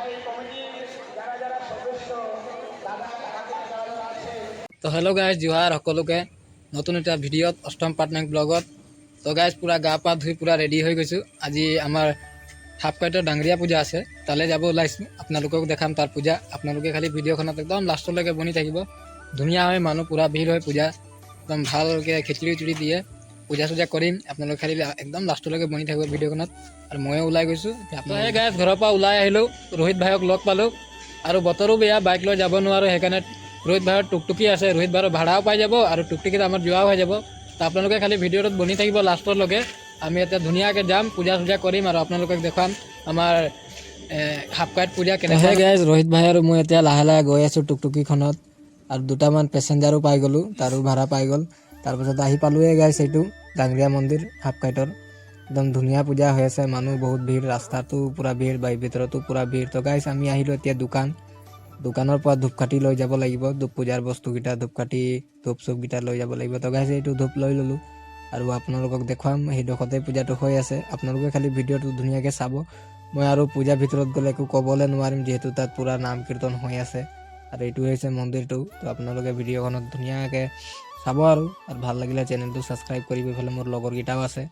এই কমিটিৰ যাৰা যাৰা সদস্য, দাদা কাকা, যাৰা যাৰা আছেন। তো হেল্ল' গাইজ, জোহাৰ সকলোকে নতুন এটা ভিডিঅ'ত, অষ্টম পাটনায়ক ব্লগত। তো গাইজ, পূৰা গা পা ধুই পূৰা ৰেডি হৈ গৈছোঁ। আজি আমাৰ সাপকাইটৰ ডাঙৰীয়া পূজা আছে, তালৈ যাব ওলাইছোঁ। আপোনালোকক দেখাম তাৰ পূজা। আপোনালোকে খালি ভিডিঅ'খনত একদম লাষ্টলৈকে বনি থাকিব। ধুনীয়া হয়, মানুহ পূৰা ভিৰ হয় পূজা, একদম ভালকৈ খিচিৰি উচিৰি দিয়ে। পূজা চূজা কৰিম, আপোনালোকে খালি একদম লাষ্টলৈকে বনি থাকিব ভিডিঅ'খনত। আৰু ময়ো ওলাই গৈছোঁ। এতিয়া গাইজ, ঘৰৰ পৰা ওলাই আহিলোঁ, ৰোহিত ভাইক লগ পালোঁ। আৰু বতৰো বেয়া, বাইক লৈ যাব নোৱাৰোঁ, সেইকাৰণে ৰোহিত ভাইৰ টুকটুকি আছে। ৰোহিত ভাইৰ ভাড়াও পাই যাব আৰু টুকটুকিত আমাৰ যোৱাও হৈ যাব। তো আপোনালোকে খালি ভিডিঅ'টোত বনি থাকিব লাষ্টলৈকে। আমি এতিয়া ধুনীয়াকৈ যাম, পূজা চূজা কৰিম আৰু আপোনালোকক দেখুৱাম আমাৰ সাপকাইট পূজা কেনেকৈ। গাইজ, ৰোহিত ভাই আৰু মই এতিয়া লাহে লাহে গৈ আছোঁ টুকটুকিখনত আৰু দুটামান পেচেঞ্জাৰো পাই গ'লোঁ, তাৰো ভাড়া পাই গ'ল। তাৰপাছত আহি পালোঁৱে গাইজ, এইটো ডাঙৰীয়া মন্দিৰ সাপকাইটৰ। একদম ধুনীয়া পূজা হৈ আছে, মানুহ বহুত ভিৰ, ৰাস্তাটো পূৰা ভিৰ, বাই ভিতৰতো পূৰা ভিৰ। তো গাইজ, আমি আহিলোঁ এতিয়া দোকান। দোকানৰ পৰা ধূপকাঠি লৈ যাব লাগিব, ধূপ পূজাৰ বস্তুকেইটা, ধূপকাঠি, ধূপ চুপকেইটা লৈ যাব লাগিব। তো গাইজ, এইটো ধূপ লৈ ল'লোঁ আৰু আপোনালোকক দেখুৱাম, সেইডোখৰতে পূজাটো হৈ আছে। আপোনালোকে খালি ভিডিঅ'টো ধুনীয়াকৈ চাব। মই আৰু পূজাৰ ভিতৰত গ'লে একো ক'বলৈ নোৱাৰিম, যিহেতু তাত পূৰা নাম কীৰ্তন হৈ আছে। আৰু এইটো হৈছে মন্দিৰটো। তো আপোনালোকে ভিডিঅ'খনত ধুনীয়াকৈ চাব আৰু ভাল লাগিলে চেনেলটো ছাবস্ক্ৰাইব কৰিব। ইফালে মোৰ লগৰকেইটাও আছে,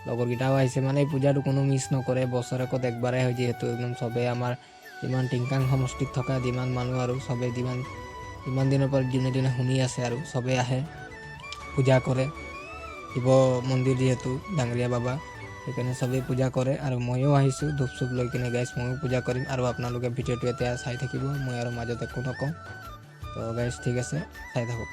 লগৰকেইটাও আহিছে। মানে এই পূজাটো কোনো মিছ নকৰে, বছৰেকত একবাৰেই হয় যিহেতু, একদম চবেই আমাৰ যিমান টিংখাং সমষ্টিত থকা যিমান মানুহ আৰু চবেই যিমান ইমান দিনৰ পৰা যোনে যোনে শুনি আছে আৰু চবেই আহে, পূজা কৰে। শিৱ মন্দিৰ যিহেতু ডাঙৰীয়া বাবা, সেইকাৰণে চবেই পূজা কৰে। আৰু ময়ো আহিছোঁ ধূপ চুপ লৈ কিনে। গাইজ, ময়ো পূজা কৰিম আৰু আপোনালোকে ভিডিঅ'টো এতিয়া চাই থাকিব। মই আৰু মাজত একো নকওঁ। তো গাইজ, ঠিক আছে, চাই থাকক।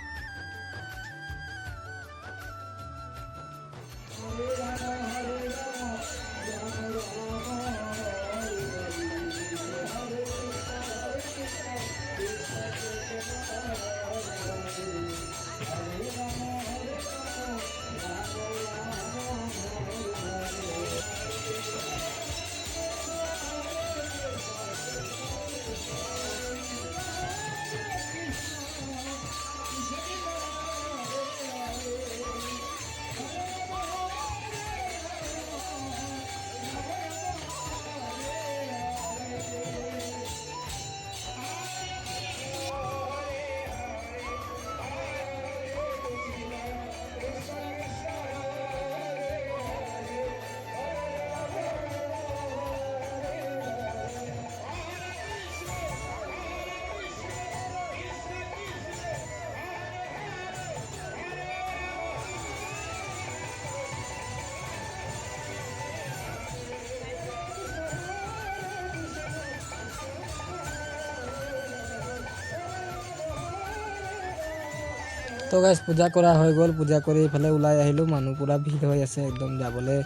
তো গাইজ, পূজা কৰা হৈ গ'ল। পূজা কৰি এইফালে ওলাই আহিলোঁ। মানুহ পূৰা ভিৰ হৈ আছে, একদম যাবলৈ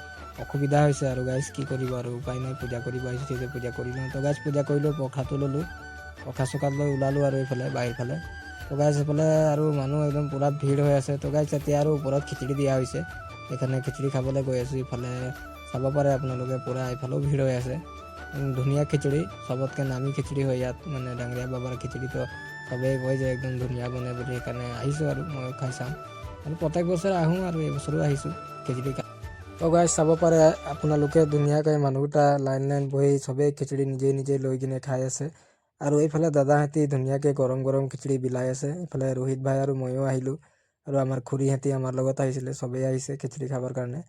অসুবিধা হৈছে। আৰু গাইজ, কি কৰিব আৰু, উপায় নাই। পূজা কৰিব আহিছোঁ তেতিয়া পূজা কৰি লওঁ। তো গাইজ, পূজা কৰিলোঁ, প্ৰসাদো ল'লোঁ, প্ৰসাদ চসাদ লৈ ওলালোঁ আৰু এইফালে বাহিৰ ফালে। তো গাইজ, এইফালে আৰু মানুহ একদম পূৰা ভিৰ হৈ আছে। তো গাইজ, এতিয়া আৰু ওপৰত খিচিৰি দিয়া হৈছে, সেইকাৰণে খিচিৰি খাবলৈ গৈ আছোঁ। ইফালে চাব পাৰে আপোনালোকে, পূৰা এইফালেও ভিৰ হৈ আছে। ধুনীয়া খিচিৰি, চবতকৈ নামী খিচিৰি হয় ইয়াত। মানে ডাঙৰীয়া বাবাৰ খিচিৰিটো চবেই কয় যে একদম ধুনীয়া বনে বুলি, সেইকাৰণে আহিছোঁ আৰু ময়ো খাই চাম। আৰু প্ৰত্যেক বছৰে আহোঁ আৰু এইবছৰো আহিছোঁ খিচিৰি। তো গাইজ, চাব পাৰে আপোনালোকে, ধুনীয়াকৈ মানুহকেইটা লাইন লাইন বহি চবেই খিচিৰি নিজে নিজে লৈ কিনে খাই আছে। আৰু এইফালে দাদাহঁতি ধুনীয়াকৈ গৰম গৰম খিচিৰি বিলাই আছে। এইফালে ৰোহিত ভাই আৰু ময়ো আহিলোঁ আৰু আমাৰ খুৰীহঁতি আমাৰ লগত আহিছিলে। চবেই আহিছে খিচিৰি খাবৰ কাৰণে,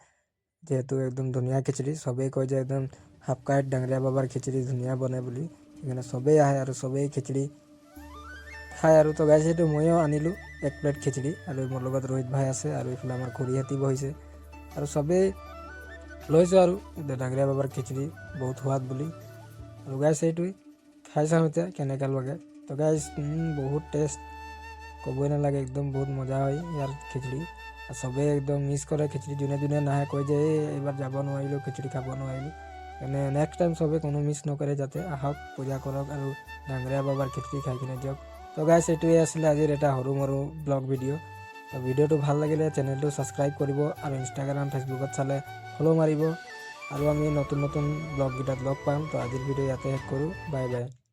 যিহেতু একদম ধুনীয়া খিচিৰি। চবেই কয় যে একদম সাপকাইট ডাঙৰীয়া বাবাৰ খিচিৰি ধুনীয়া বনে বুলি, সেইকাৰণে চবেই আহে আৰু চবেই খিচিৰি খায়। আৰু তো গাইজ, সেইটো ময়ো আনিলোঁ এক প্লেট খিচিৰি আৰু মোৰ লগত ৰোহিত ভাই আছে আৰু এইফালে আমাৰ খুৰীহঁতি বহিছে আৰু চবেই লৈছোঁ আৰু ডাঙৰীয়া বাবাৰ খিচিৰি বহুত সোৱাদ বুলি। আৰু গাইজ, সেইটোৱেই খাই চাওঁ এতিয়া কেনেকুৱা লাগে। তো গাইজ, বহুত টেষ্ট, ক'বই নালাগে, একদম বহুত মজা হয় ইয়াৰ খিচিৰি। আৰু চবেই একদম মিছ কৰে খিচিৰি। যোনে যোনে নাহে কয় যে এই এইবাৰ যাব নোৱাৰিলোঁ, খিচিৰি খাব নোৱাৰিলোঁ। এনে নেক্সট টাইম চবেই কোনো মিছ নকৰে যাতে, আহক, পূজা কৰক আৰু ডাঙৰীয়া বাবাৰ খিচিৰি খাই কিনে যাওক। তো গাইজ, এইটোৱে আছিলে আজিৰ এটা সৰু মৰু ব্লগ ভিডিঅ'। তো ভিডিঅ'টো ভাল লাগিলে চেনেলটো ছাবস্ক্ৰাইব কৰিব আৰু ইনষ্টাগ্ৰাম, ফেচবুকত চালে ফ'ল' মাৰিব। আৰু আমি নতুন নতুন ব্লগকেইটাত লগ পাম। তো আজিৰ ভিডিঅ' ইয়াতে শেষ কৰোঁ। Bye bye.